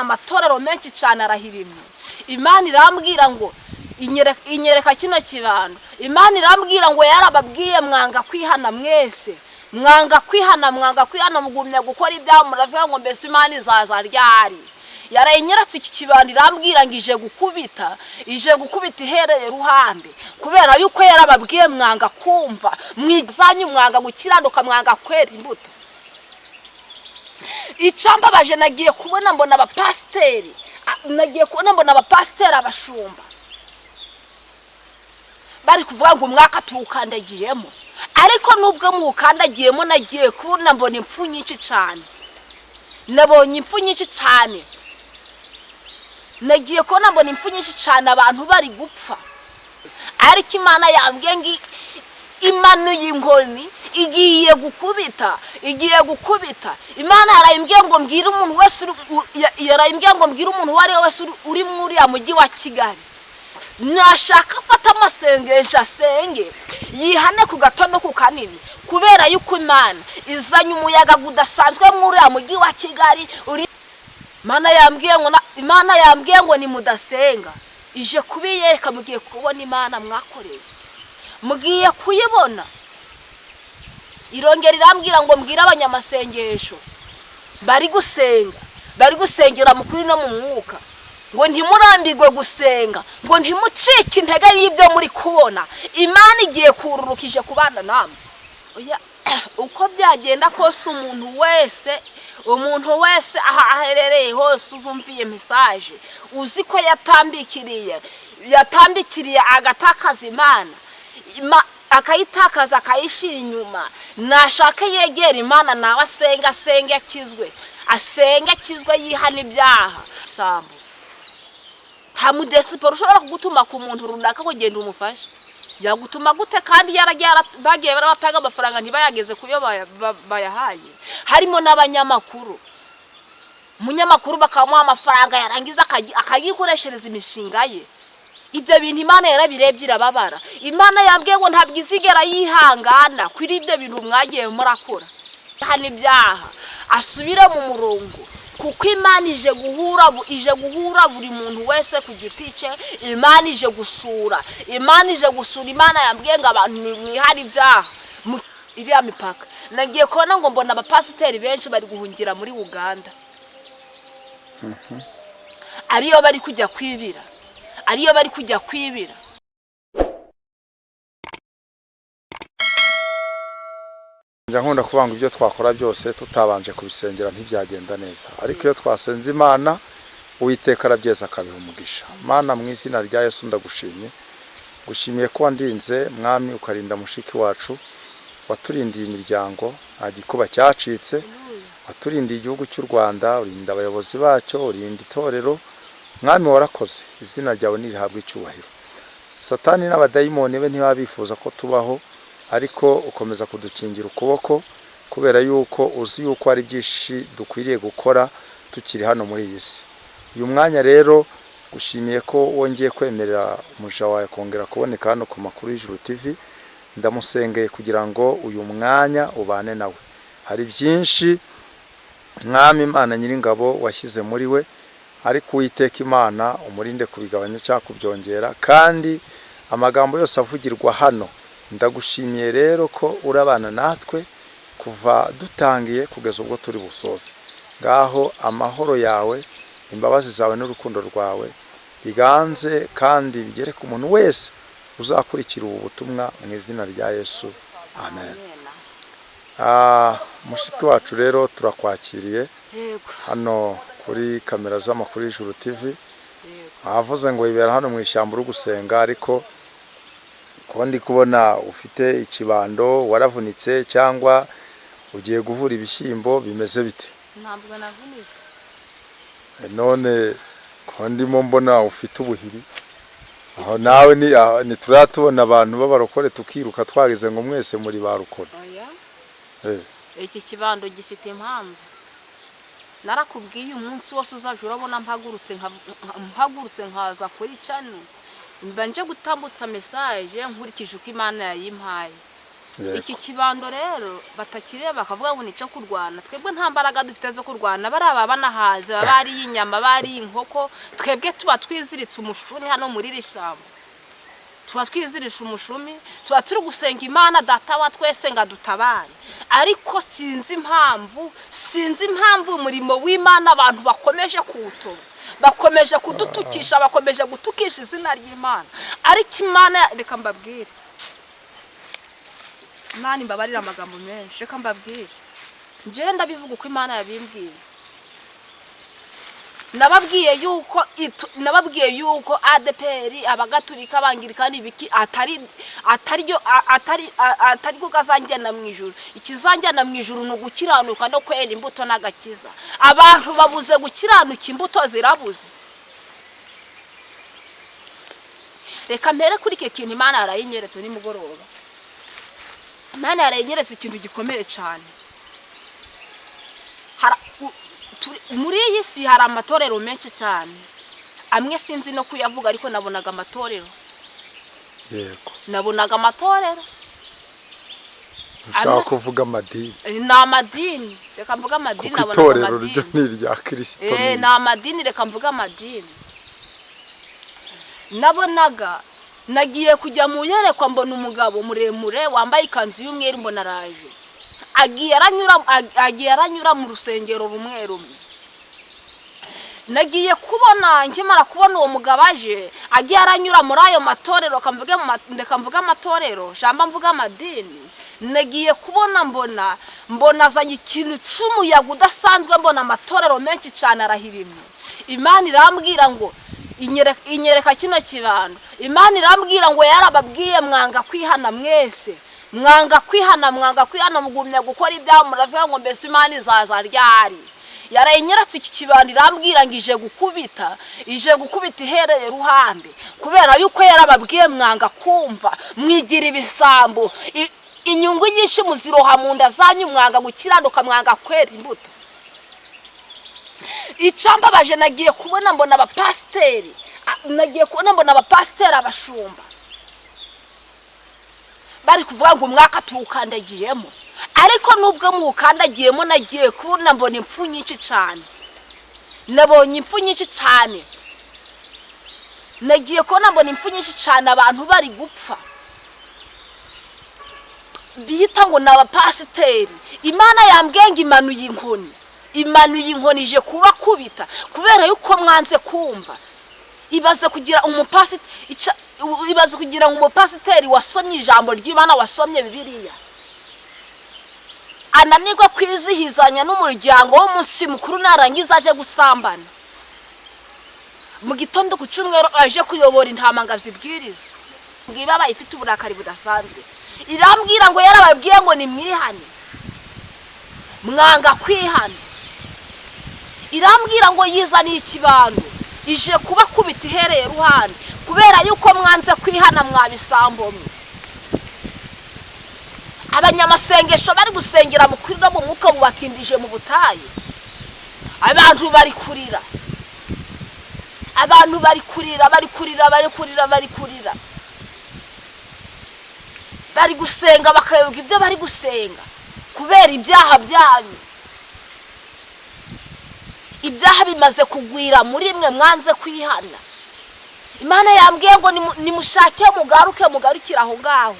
Amatorero menshi cyane arahirimye. Imana irambwira ngo inyereka kino kibando. Imana irambwira ngo yarababwiye, mwanga kwihana mwese, mwanga kwihana, mwanga kwihana, mugumya gukora ibyaha, muravuga ngo: "Mbese Imana izaza ryari?" Yarayinyeretse iki kibando, irambwira ngo ije gukubita, ije gukubita ihereye ruhande, kubera yuko yarababwiye mwanga kumva, mwizanyu mwanga gukiranuka, mwanga kwera imbuto. Icambabaje, nagiye kubona mbona abapasiteri, nagiye kubona mbona abapasiteri, abashumba bari kuvuga ngo umwaka tuwukandagiyemo. Ariko nubwo muwukandagiyemo, nagiye kubona mbona impfu nyinshi cyane, nabonye impfu nyinshi cyane, nagiye kubona mbona impfu nyinshi cyane, abantu bari gupfa. Ariko Imana yambwiye ngo imanuye inkoni, igiye gukubita, igiye gukubita. Imana yarayimbwiye ngo mbwire umuntu wese yarayimbwiye ngo mbwire umuntu uwo ari we wese uri muri uriya mujyi wa Kigali, nashaka afate amasengesho, asenge, yihane ku gato no ku kanini, kubera yuko Imana izanye umuyaga udasanzwe muri uriya mujyi wa Kigali. Uri Imana yambwiye ngo Imana yambwiye ngo nimudasenga ije kubiyereka. Mugiye kubona Imana mwakoreye, mugiye kuyibona. Irongera irambwira ngo mbwire abanyamasengesho bari gusenga, bari gusengera mu kuri no mu mwuka, ngo ntimurambirwe gusenga, ngo ntimucike intege y'ibyo muri kubona. Imana igiye kururukije kubana namwe. Oya, uko byagenda kose, umuntu wese, umuntu wese aho aherereye hose uzumviye message, uzi ko yatambikiriye, yatambikiriye agatakaza Imana, akayitakaza, akayishyira inyuma, nashake yegera Imana nawe asenge, asenge akizwe, asenge akizwe, yihana ibyaha. Sambu nta mudesipora ushobora kugutuma ku muntu runaka ngo genda umufashe. Yagutuma gute kandi yaragiye bagiye barabatanga amafaranga ntibayageze ku yo bayahaye? Harimo n'abanyamakuru. Umunyamakuru bakamuha amafaranga, yarangiza akayikoreshereza imishinga ye. Ibyo bintu Imana yarabirebye irababara. Imana yambwiye ngo ntabwo izigera yihangana kuri ibyo bintu mwagiye murakora. Hano ibyaha, asubire mu murongo, kuko Imana ije guhura, ije guhura buri muntu wese ku giti cye. Imana ije gusura, Imana ije gusura. Imana yambwiye ngo abantu mwihare ibyaha iriya mipaka. Nagiye kubona ngo mbona abapasiteri benshi bari guhungira muri Uganda, ariyo bari kujya kwibira, ariyo bari kujya kwibira. Njya nkunda kuvuga ngo ibyo twakora byose tutabanje kubisengera ntibyagenda neza, ariko iyo twasenze Imana, Uwiteka arabyeza akabiha umugisha. Mana, mu izina rya Yesu ndagushimye, gushimiye ko wandinze Mwami, ukarinda mushiki wacu, waturindiye imiryango, nta gikuba cyacitse, waturindiye igihugu cy'u Rwanda, urinda abayobozi bacyo, urinda itorero. Mwami, warakoze, izina ryawe nirihabwe icyubahiro. Satani n'abadayimoni be ntibaba bifuza ko tubaho, ariko ukomeza kudukingira ukuboko, kubera yuko uzi yuko hari byinshi dukwiriye gukora tukiri hano muri iyi si. Uyu mwanya rero gushimiye ko wongeye kwemerera umuja wawe kongera kuboneka hano ku Makuru y'Ijuru TV. Ndamusengeye kugira ngo uyu mwanya ubane nawe. Hari byinshi, Mwami Imana Nyiringabo, washyize muri we, ariko Uwiteka Imana umurinde kubigabanya cyangwa kubyongera, kandi amagambo yose avugirwa hano, ndagushimiye rero ko urabana natwe kuva dutangiye kugeza ubwo turi busoze. Ngaho amahoro yawe, imbabazi zawe n'urukundo rwawe biganze kandi bigere ku muntu wese uzakurikira ubu butumwa, mu izina rya Yesu, amen. Mushiki wacu rero, turakwakiriye hano kuri kamera z'Amakuru y'Ijuru TV. Ahavuze ngo wibera hano mu ishyamba uri gusenga, ariko kuba ndi kubona ufite ikibando, waravunitse cyangwa ugiye guhura ibishyimbo, bimeze bite? Ntabwo navunitse. None ko ndimo mbona ufite ubuhiri aho nawe, ni ntituriya tubona abantu b'abarokore tukiruka, twagize ngo mwese muri ba rukore? Oya. Iki kibando gifite impamvu. Narakubwiye, umunsi wose uzajya urabona mpagurutse mpagurutse nkaza kuri channel, mba nje gutambutsa message nkurikije uko Imana yayimpaye. Yego. Iki kibando rero batakireba bakavuga ngo ni icyo kurwana. Twebwe nta mbaraga dufite zo kurwana, bariya baba banahaze, baba bariye inyama, bariye inkoko. Twebwe tuba twiziritse umushumi hano muri iri shyamba, tuba twizirisha umushumi, tuba turi gusenga Imana Data wa twese ngo adutabare. Ariko sinzi impamvu umurimo w'Imana abantu bakomeje kuwutoba, bakomeje kudutukisha, bakomeje gutukisha izina ry'Imana. Ariko Imana, reka mbabwire, Imana imbabarire amagambo menshi, reka mbabwire, njyewe ndabivuga uko Imana yabimbwiye. Nababwiye yuko ADEPR, Abagatulika, Abangirikani, ibiki, atari ryo kazanjyana mu ijuru. Ikizanjyana mu ijuru ni ugukiranuka no kwera imbuto n'agakiza. Abantu babuze gukiranuka, imbuto zirabuze. Reka mpere kuri icyo kintu Imana yarayinyeretse nimugoroba. Imana yarayinyeretse ikintu gikomeye cyane. Muri iyi si hari amatorero menshi cyane, amwe sinzi no kuyavuga, ariko nabonaga amatorero. Nabonaga amatorero. Ushaka kuvuga amadini? Ni amadini, reka mvuge amadini. Kuko Nabonaga itorero ryo amadini. ni irya Kirisito. Ni amadini, reka mvuge amadini. Nabonaga nagiye kujya mu yerekwa, mbona umugabo muremure wambaye ikanzu y'umweru, mbona araje, agiye aranyura mu rusengero rumwe rumwe. Nagiye kubona, nkimara kubona uwo mugabo aje, agiye aranyura muri ayo matorero, reka mvuge amatorero, jamba mvuge amadini. Nagiye kubona, mbona azanye ikintu cy'umuyaga udasanzwe, mbona amatorero menshi cyane arahirimye. Imana irambwira ngo inyereka kino kibando. Imana irambwira ngo yarababwiye mwanga kwihana, mwese mwanga kwihana, mwanga kwihana, mugumya gukora ibyaha, muravuga ngo mbese Imana izaza ryari? Yarayinyeretse iki kibando, irambwira ngo ije gukubita ihereye ruhande, kubera yuko yarababwiye mwanga kumva, mwigira ibisambo. Inyungu nyinshi muziroha mu nda zanyu, mwanga gukiranuka, mwanga kwera imbuto. Icambabaje, nagiye kubona mbona abapasiteri, abashumba bari kuvuga ngo umwaka tuwukandagiyemo. Ariko nubwo muwukandagiyemo, nagiye kubona mbona impfu nyinshi cyane, nabonye impfu nyinshi cyane. Nagiye kubona mbona impfu nyinshi cyane, abantu bari gupfa bita ngo ni abapasiteri. Imana yambwiye ngo imanuye inkoni, ije kubakubita kubera yuko mwanze kumva. Ibaze kugira ngo umupasiteri wasomye ijambo ry'Imana, wasomye Bibiliya, ananirwe kwizihizanya n'umuryango w'umunsi mukuru, narangiza aje gusambana mu gitondo ku cyumweru, aje kuyobora intama ngo azibwirize. Ngo ifite uburakari budasanzwe. Irambwira ngo yarababwiye ngo nimwihane, mwanga kwihana. Irambwira ngo yizaniye ikibando, ije kubakubita ihereye ruhande kubera yuko mwanze kwihana, mwabisambomwe. Abanyamasengesho bari gusengera mu kuri no mu mwuka bubatindije mu butayu. Abantu bari kurira, abantu bari kurira, bari kurira, bari kurira, bari kurira, bari gusenga bakayoberwa ibyo bari gusenga kubera ibyaha byanyu. Ibyaha bimaze kugwira muri mwe, mwanze kwihana. Imana yambwiye ngo nimushake mugaruke, mugarukire aho ngaho,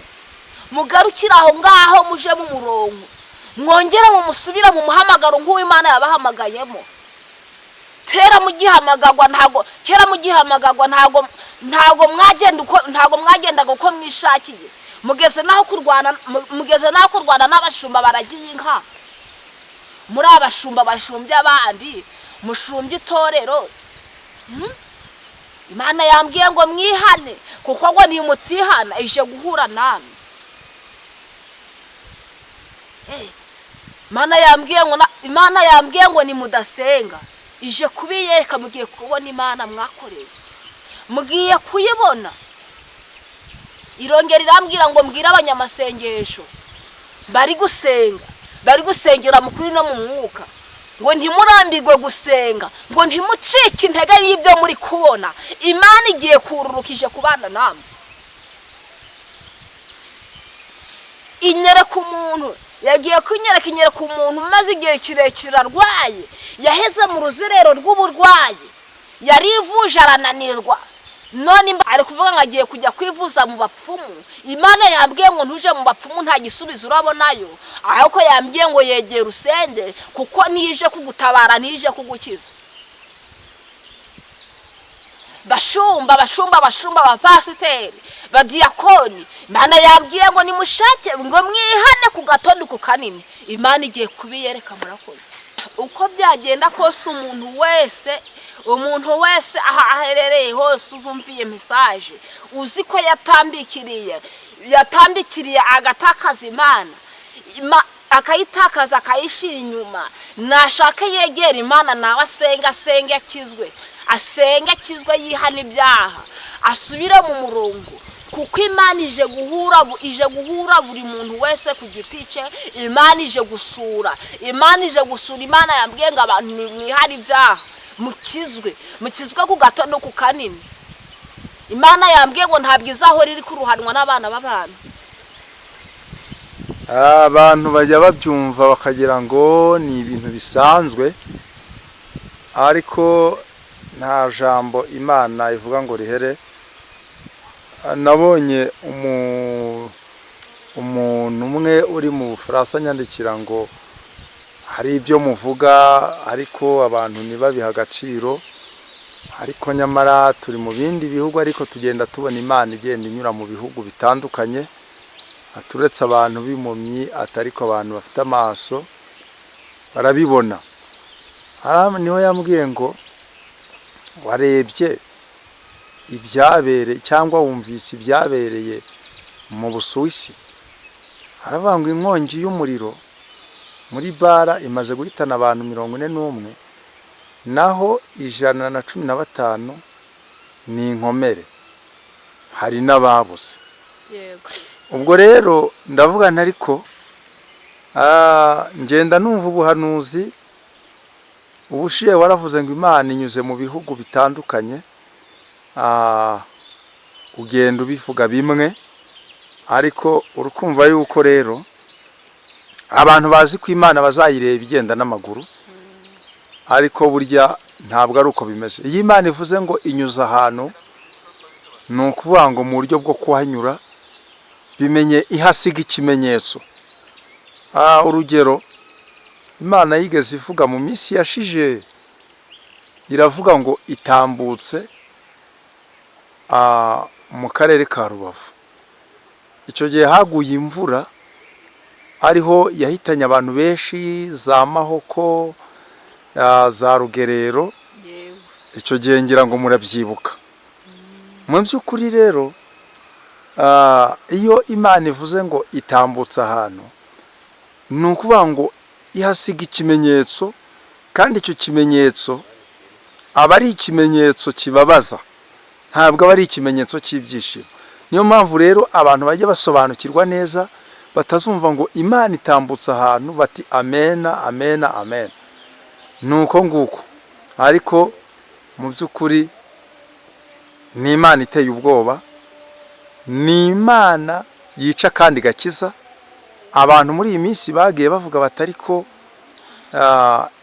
mugarukire aho ngaho, muje mu murongo, mwongere mumusubire mu muhamagaro nk'uwo Imana yabahamagayemo. Kera mugihamagagwa ntago mwagendaga uko mwishakiye. Mugeze naho kurwana n'abashumba baragiye inka. Muri abashumba bashumbye abandi, mushumbye itorero. Imana yambwiye ngo mwihane, kuko ngo nimutihana ije guhura namwe. Imana yambwiye ngo nimudasenga ije kubiyereka. Mugiye kubona Imana mwakoreye, mugiye kuyibona. Irongera irambwira ngo mbwire abanyamasengesho bari gusenga, bari gusengera mu kuri no mu mwuka, ngo ntimurambirwe gusenga, ngo ntimucike intege y'ibyo muri kubona. Imana igiye kururukije kubana namwe. Inyereka umuntu yagiye kunyereka, inyereka umuntu umaze igihe kirekire arwaye, yaheze mu ruzerero rw'uburwayi, yarivuje arananirwa. None ari kuvuga ngo agiye kujya kwivuza mu bapfumu. Imana yambwiye ngo ntuje mu bapfumu, nta gisubizo urabonayo, ahubwo yambwiye ngo yegere usenge, kuko nije kugutabara, nije kugukiza. Bashumba, bashumba, bashumba, abapasiteri, badiyakoni, Imana yambwiye ngo nimushake, ngo mwihane ku gatondi ku kanini. Imana igiye kubiyereka. Murakoze. Uko byagenda kose, umuntu wese, umuntu wese aho aherereye hose uzumviye message, uzi ko yatambikiriye, yatambikiriye agatakaza Imana, akayitakaza, akayishyira inyuma, nashake yegera Imana, nawe asenga, asenge akizwe, asenge akizwe, yihana ibyaha, asubire mu murongo, kuko Imana ije guhura, ije guhura buri muntu wese ku giti cye. Imana ije gusura, Imana ije gusura. Imana yambwiye ngo abantu mwihane ibyaha, mukizwe, mukizwe ku gato no ku kanini. Imana yambwiye ngo ntabwo izahora iri kuruhanwa n'abana b'abantu. Abantu bajya babyumva bakagira ngo ni ibintu bisanzwe, ariko nta jambo Imana ivuga ngo rihere. Nabonye umuntu umwe uri mu Bufaransa anyandikira ngo hari ibyo muvuga ariko abantu ntibabihe agaciro, ariko nyamara turi mu bindi bihugu, ariko tugenda tubona Imana igenda inyura mu bihugu bitandukanye, aturetse abantu b'impumyi, atariko abantu bafite amaso barabibona. Niho yambwiye ngo warebye ibyabereye cyangwa wumvise ibyabereye mu Busuwisi? Haravuga ngo inkongi y'umuriro muri bara imaze guhitana abantu 41, naho 115 ni inkomere, hari n'ababuze. Ubwo rero ndavuga nti ariko ngenda numva ubuhanuzi. Ubushiye waravuze ngo Imana inyuze mu bihugu bitandukanye, ugenda ubivuga bimwe, ariko urukumva yuko rero abantu bazi ko Imana bazayireba igenda n'amaguru, ariko burya ntabwo ari uko bimeze. Iyo Imana ivuze ngo inyuze ahantu, ni ukuvuga ngo mu buryo bwo kuhanyura bimenye ihasiga ikimenyetso. Urugero, Imana yigeze ivuga mu minsi yashije, iravuga ngo itambutse mu karere ka Rubavu. Icyo gihe haguye imvura, ariho yahitanye abantu benshi, za Mahoko, za Rugerero. Icyo gihe ngira ngo murabyibuka. Mu by'ukuri rero, iyo Imana ivuze ngo itambutse ahantu, ni ukuvuga ngo ihasiga ikimenyetso, kandi icyo kimenyetso aba ari ikimenyetso kibabaza, ntabwo aba ari ikimenyetso cy'ibyishimo. Niyo mpamvu rero abantu bajya basobanukirwa neza, batazumva ngo Imana itambutse ahantu bati amena, amena, amena. Ni uko nguko, ariko mu by'ukuri ni Imana iteye ubwoba, ni Imana yica kandi igakiza. Abantu muri iyi minsi bagiye bavuga bati ariko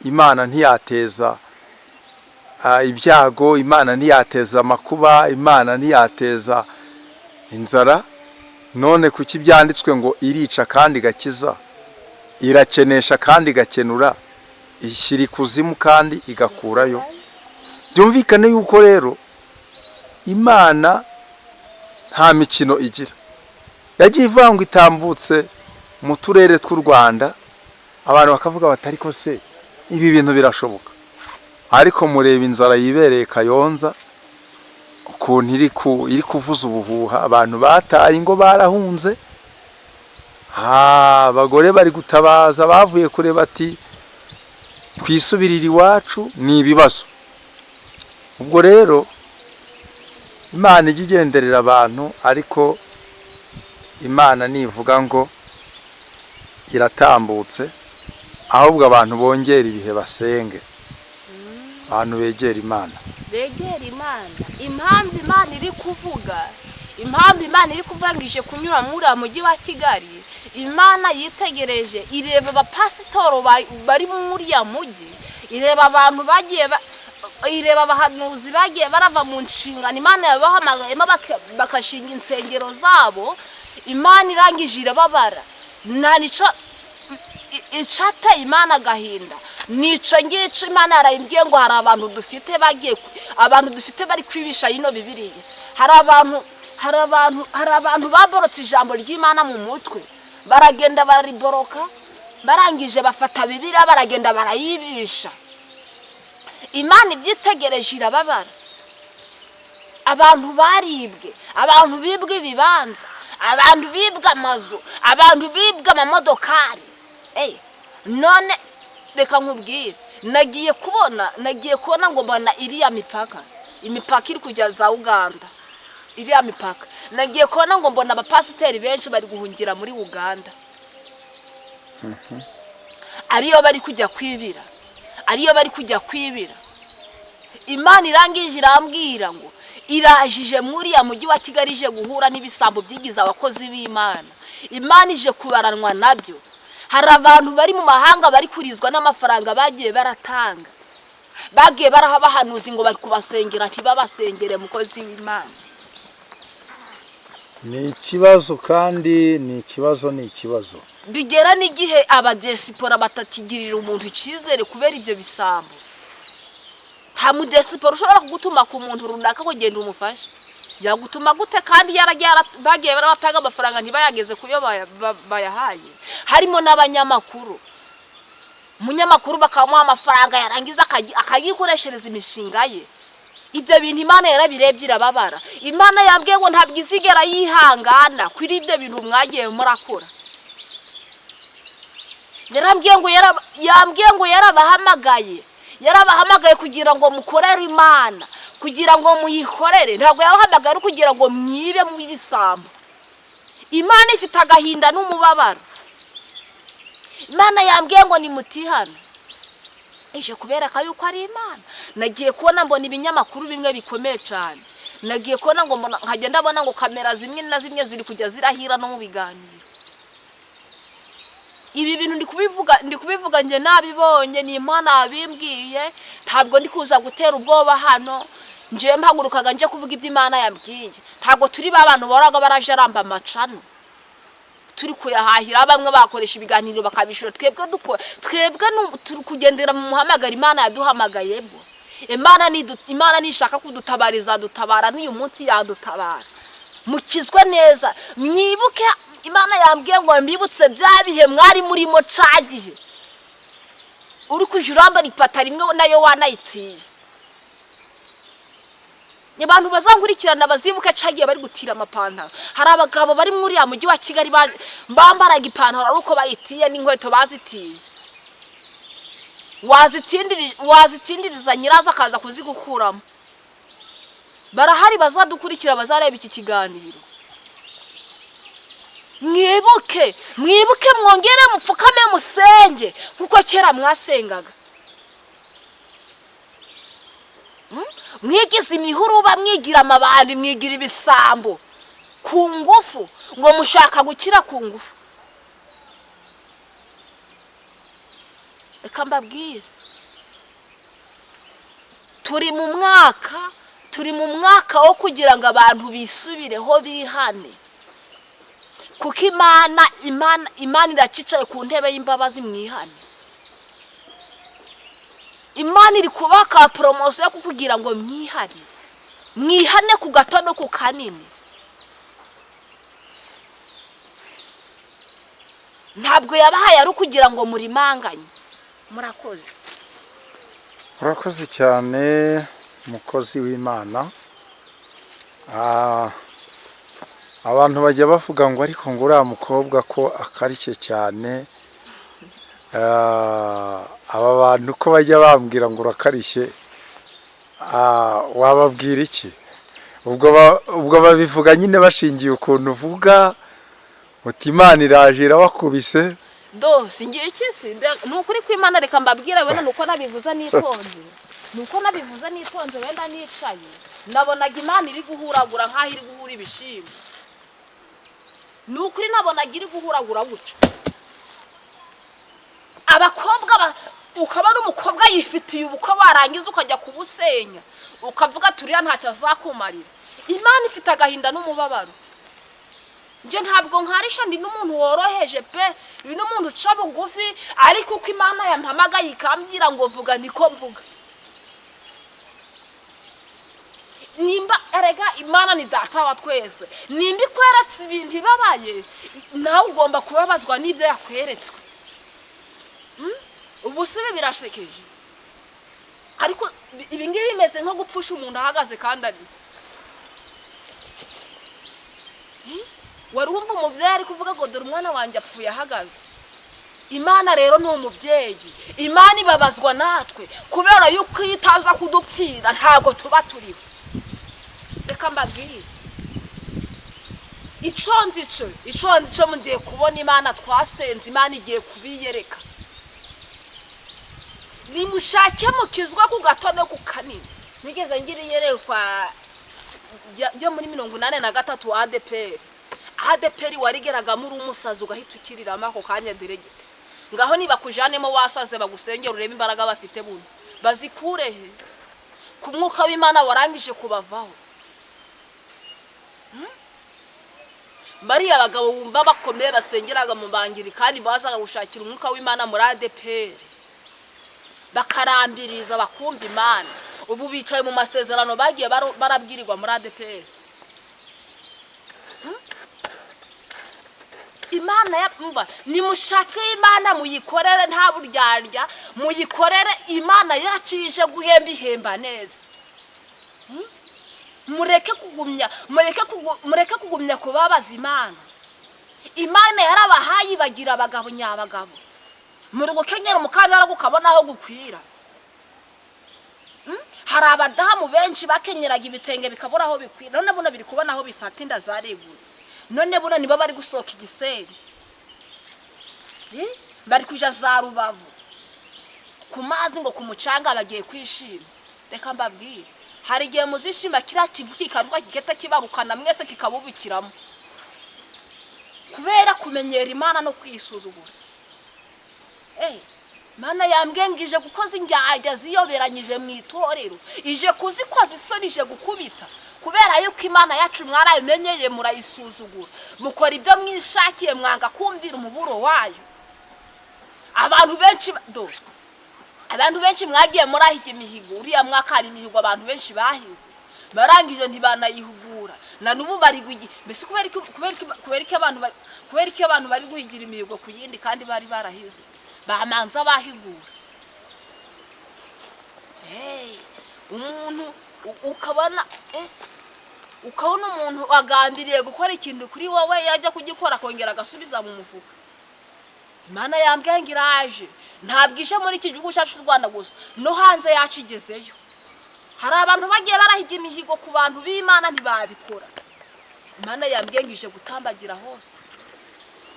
Imana ntiyateza ibyago, Imana ntiyateza amakuba, Imana ntiyateza inzara, none kuki byanditswe ngo irica kandi igakiza, irakenesha kandi igakenura, ishyira ikuzimu kandi igakurayo? Byumvikane yuko rero Imana nta mikino igira. Yagiye ivuga ngo itambutse mu turere tw'u Rwanda, abantu bakavuga bati ariko se ibi bintu birashoboka? Ariko mureba inzara yibereye Kayonza ukuntu iri kuvuza ubuhuha, abantu bataye ingo, barahunze, abagore bari gutabaza bavuye kure bati twisubirire iwacu, ni ibibazo. Ubwo rero Imana ijya igenderera abantu, ariko Imana nivuga ngo iratambutse, ahubwo abantu bongera ibihe basenge, abantu begera Imana. Begera Imana. Impamvu Imana iri kuvuga, impamvu Imana iri kuvuga ngo ije kunyura muri uriya mujyi wa Kigali, Imana yitegereje ireba abapasitoro bari muri uriya mujyi, ireba abantu bagiye ireba abahanuzi bagiye barava mu nshingano Imana yabahamagayemo bakashinga insengero zabo. Imana irangije irababara, nta nico icateye Imana agahinda, nico ngico. Imana yarayimbwiye ngo hari abantu dufite bagiye abantu dufite bari kwibisha yino Bibiliya. Hari abantu baborotse ijambo ry'Imana mu mutwe, baragenda barariboroka, barangije bafata Bibiliya baragenda barayibisha. Imana ibyitegereje irababara. Abantu baribwe, abantu bibwe ibibanza, abantu bibwe amazu, abantu bibwe amamodokari. None reka nkubwire, nagiye kubona ngo mbona iriya mipaka, imipaka iri kujya za Uganda, iriya mipaka, nagiye kubona ngo mbona abapasiteri benshi bari guhungira muri Uganda, ariyo bari kujya kwibira, ariyo bari kujya kwibira. Imana irangije irambwira ngo irajije muri uriya mujyi wa Kigali, ije guhura n'ibisambo byigize abakozi b'Imana. Imana ije kubaranwa nabyo. Hari abantu bari mu mahanga bari kurizwa n'amafaranga bagiye baratanga, bagiye baraha abahanuzi ngo bari kubasengera, ntibabasengere, mukozi w'Imana. Ni ikibazo, kandi ni ikibazo, ni ikibazo. Bigera n'igihe abadiyasipora batakigirira umuntu icyizere kubera ibyo bisambo. Nta mudiyasipora ushobora kugutuma ku muntu runaka kugenda umufashe, yagutuma gute kandi yaragiye bagiye barabatanga amafaranga ntibayageze ku yo bayahaye? Harimo n'abanyamakuru. Umunyamakuru bakamuha amafaranga, yarangiza akayikoreshereza imishinga ye. Ibyo bintu Imana yarabirebye irababara. Imana yambwiye ngo ntabwo izigera yihangana kuri ibyo bintu mwagiye murakora. Yarambwiye ngo yarabahamagaye kugira ngo mukorere Imana, kugira ngo muyikorere. Ntabwo yabahamagaye ari kugira ngo mwibe mu ibisambo. Imana ifite agahinda n'umubabaro. Imana yambwiye ngo nimutihana, ije kubereka yuko ari Imana. Nagiye kubona mbona ibinyamakuru bimwe bikomeye cyane, nagiye kubona ngo mbona, nkajya ndabona ngo kamera zimwe na zimwe ziri kujya zirahira no mu biganiro. Ibi bintu ndi kubivuga njye nabibonye, ni Imana yabimbwiye. Ntabwo ndi kuza gutera ubwoba hano. Njyewe mpagurukaga nje kuvuga ibyo Imana yabwiye. Ntabwo turi ba bantu boraga barajaramba amacano turi kuyahahira, bamwe bakoresha ibiganiro bakabishura. Twebwe turi kugendera mu muhamagaro Imana yaduhamagayemo. Imana nishaka kudutabara izadutabara, n'uyu munsi yadutabara. Mukizwe neza, mwibuke. Imana yambwiye ngo mbibutse bya bihe mwari murimo, ca gihe uri kujya urambara ipataro imwe nayo wanayitiye. Abantu bazankurikirana bazibuke cagiye bari gutira amapantaro. Hari abagabo bari muri uriya mujyi wa Kigali bambaraga ipantaro ari uko bayitiye, n'inkweto bazitiye. Wazitindiriza nyirazo akaza kuzigukuramo. Barahari bazadukurikira, bazareba iki kiganiro. Mwibuke, mwibuke, mwongere mupfukame musenge kuko kera mwasengaga. Mwigize imihuruba, mwigira amabandi, mwigira ibisambo ku ngufu, ngo mushaka gukira ku ngufu. Reka mbabwire, turi mu mwaka wo kugira ngo abantu bisubireho, bihane, kuko Imana iracicaye ku ntebe y'imbabazi. Mwihane. Imana iri kubaka poromosiyo yo kukugira ngo mwihane, mwihane ku gato no ku kanini. Ntabwo yabahaye ari ukugira ngo murimanganye. Murakoze. Urakoze cyane, mukozi w'Imana. Abantu bajya bavuga ngo ariko ngo uriya mukobwa ko akarishye cyane. Aba bantu ko bajya bambwira ngo urakarishye, wababwira iki? Ubwo babivuga nyine bashingiye ukuntu uvuga uti Imana iraje irabakubise. Do singiye iki si ni ukuri kw'Imana. Reka mbabwire, wenda nuko nabivuze nitonze, wenda nicaye nabonaga Imana iri guhuragura nk'aho iri guhura ibishimbo. Ni ukuri nabonaga iri guhuragura gutya. Abakobwa ukabona umukobwa yifitiye ubukwe, warangiza ukajya kubusenya, ukavuga turiya ntacyo azakumarira. Imana ifite agahinda n'umubabaro. Njye ntabwo nkarisha, ndi n'umuntu woroheje pe, ndi n'umuntu uca bugufi, ariko uko Imana yampamagaye ikambwira ngo vuga niko mvuga. Nimba erega Imana ni data wa twese, nimba ikweretse ibintu ibabaye, nawe ugomba kubabazwa n'ibyo yakweretswe. Ubu si ibi birashekeje, ariko ibi ngibi bimeze nko gupfusha umuntu ahagaze kandi ari. Wari wumva umubyeyi ari kuvuga ngo dore umwana wanjye apfuye ahagaze? Imana rero ni umubyeyi, Imana ibabazwa natwe kubera yuko iyo itaza kudupfira ntabwo tuba turiho. Reka mbabwire icyo nzi cyo mugiye kubona Imana twasenze, Imana igiye kubiyereka. Nimushake mukizwa ku gato no ku kanini. Nigeze ngira iyerekwa ryo muri 83 ADPR. ADPR warigeragamo uri umusazi ugahita ukiriramo ako kanya diregite. Ngaho niba kujanemo wasaze bagusengera urebe imbaraga bafite buno. Bazikure he? Ku mwuka w'Imana warangije kubavaho. Bariya abagabo bumva bakomeye basengeraga mu bangiri kandi bazaga gushakira umwuka w'Imana muri ADPR. Bakarambiriza bakumva Imana. Ubu bicaye mu masezerano bagiye barabwirirwa muri ADPR. Imana yumva nimushake Imana muyikorere nta buryarya, muyikorere. Imana yacije guhemba ihemba neza. Mureke kugumya, mureke kugumya kubabaza Imana. Imana yarabahaye bagira abagabo nyabagabo. Muri gukenyera umukandara gukabona aho gukwira. Hari abadamu benshi bakenyeraga ibitenge bikabura aho bikwira, none buno biri kubona aho bifata inda zaregutse. None buno nibo bari gusohoka igisenyi, bari kuja za Rubavu ku mazi ngo ku mucanga bagiye kwishima. Reka mbabwire, hari igihe muzishima kiriya kivu kikaruka kigahita kibarukana mwese kikabubikiramo, kubera kumenyera Imana no kwisuzugura. Mana yambwiye ngo ije gukoza indyarya ziyoberanyije mu itorero, ije kuzikoza isoni, ije gukubita, kubera yuko Imana yacu mwarayimenyeye murayisuzugura, mukora ibyo mwishakiye, mwanga kumvira umuburo wayo. Abantu benshi abantu benshi mwagiye murahiga imihigo, uriya mwaka hari imihigo abantu benshi bahize barangije ntibanayihugura, na n'ubu bari guhiga. Mbese kubera iki abantu bari guhigira imihigo ku yindi kandi bari barahize bamanza bahigura? Umuntu ukabona ukabona umuntu agambiriye gukora ikintu kuri wowe, yajya kugikora akongera agasubiza mu mufuka. Imana yambwiye ngo iraje, ntabwo ije muri iki gihugu cyacu cy'u Rwanda gusa, no hanze yacu igezeyo. Hari abantu bagiye barahiga imihigo ku bantu b'Imana ntibabikora. Imana yambwiye ngo ije gutambagira hose,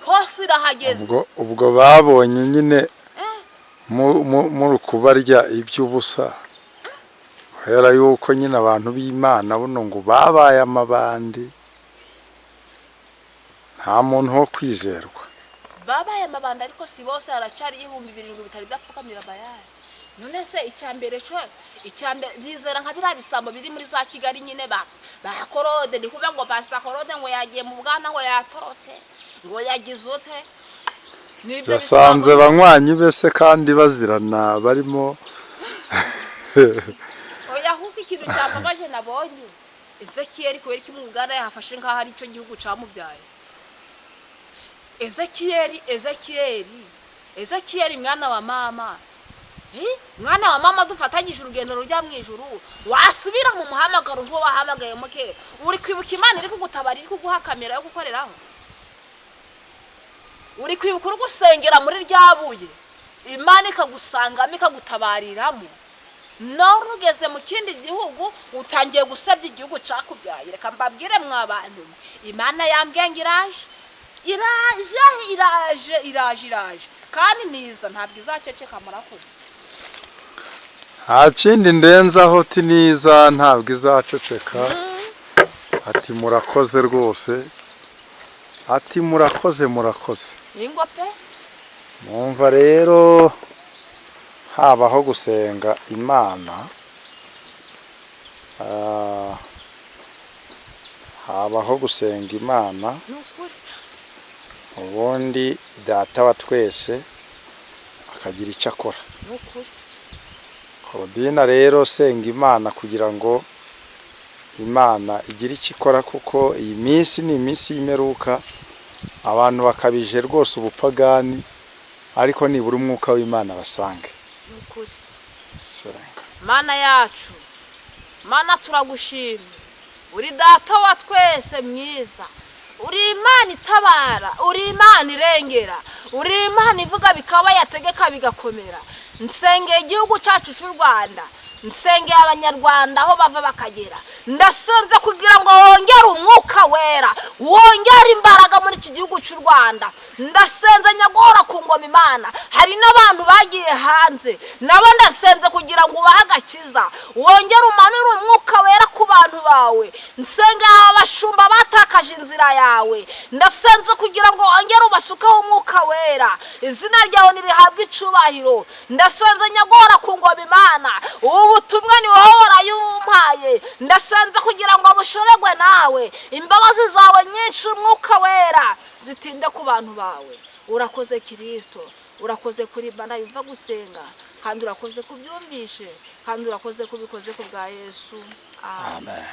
hose irahageze. Ubwo babonye nyine muri kubarya iby'ubusa, kubera yuko nyine abantu b'Imana buno ngo babaye amabandi, nta muntu wo kwizerwa. Babaye amabandi ariko si bose, haracyari 7000 bitari byapfukamira Bayali. None se icyambere cyo icyambere bizera nka biriya bisambo biri muri za Kigali nyine ba Korode, ni kuvuga ngo Pastor Korode ngo yagiye mu bwana, ngo yatorotse, ngo yagize ute. Nibyo yasanze banywanyi bese kandi bazirana barimo. Oya, ahubwo ikintu cyambabaje nabonye Ezekiel, kubera iki mu Uganda yahafashe nkaho ari cyo gihugu camubyaye. Ezekiel mwana wa mama, mwana wa mama dufatanyije urugendo rujya mu ijuru, wasubira mu muhamagaro nk'uwo wahamagayemo kera. Uri kwibuka Imana iri kugutabara, iri kuguha kamera yo gukoreraho, uri kwibuka uri gusengera muri ryabuye, Imana ikagusangamo ikagutabariramo. None ugeze mu kindi gihugu utangiye gusebya igihugu cakubyaye. Reka mbabwire mwa bantu, Imana yambwiye ngo iraje, iraje, iraje, iraje, iraje, kandi niza ntabwo izaceceka. Murakoze. Nta kindi ndenzaho, ti niza ntabwo izaceceka. Ati murakoze rwose. Ati murakoze, murakoze. Ningo pe. Mwumva rero habaho gusenga Imana, habaho gusenga Imana, Ni ukuri. ubundi Data wa twese akagira icyo akora. Ni ukuri. Claudine rero, senga Imana kugira ngo Imana igire icyo ikora, kuko iyi minsi ni iminsi y'imperuka, abantu bakabije rwose ubupagani, ariko nibura umwuka w'Imana basange. Ni ukuri. Senga. Mana yacu, Mana, turagushimye. Uri Data wa twese mwiza, uri Imana itabara, uri Imana irengera, uri Imana ivuga bikaba, yategeka bigakomera. Nsengeye igihugu cyacu cy'u Rwanda, nsengeye Abanyarwanda aho bava bakagera. Ndasenze kugira ngo wongere Umwuka Wera, wongere imbaraga muri iki gihugu cy'u Rwanda. Ndasenze nyagora ku ngoma Imana. Hari n'abantu bagiye hanze, nabo ndasenze kugira ngo ubahe agakiza, wongere umanure Umwuka Wera ku bantu bawe. Nsengeye aba bashumba batakaje inzira yawe, ndasenze kugira ngo wongere ubasukeho Umwuka Wera. Izina ryawe ntirihabwe icubahiro. Ndasenze nyagora ku ngoma Imana, ubu butumwa ni wowe warayibumpaye, ndasenze kugira ngo bushoregwe nawe. Imbabazi zawe nyinshi, Umwuka Wera, zitinde ku bantu bawe. Urakoze Kirisito, urakoze kuri bana yumva gusenga, kandi urakoze kubyumvishe, kandi urakoze kubikoze ku bwa Yesu. Amen. Amen.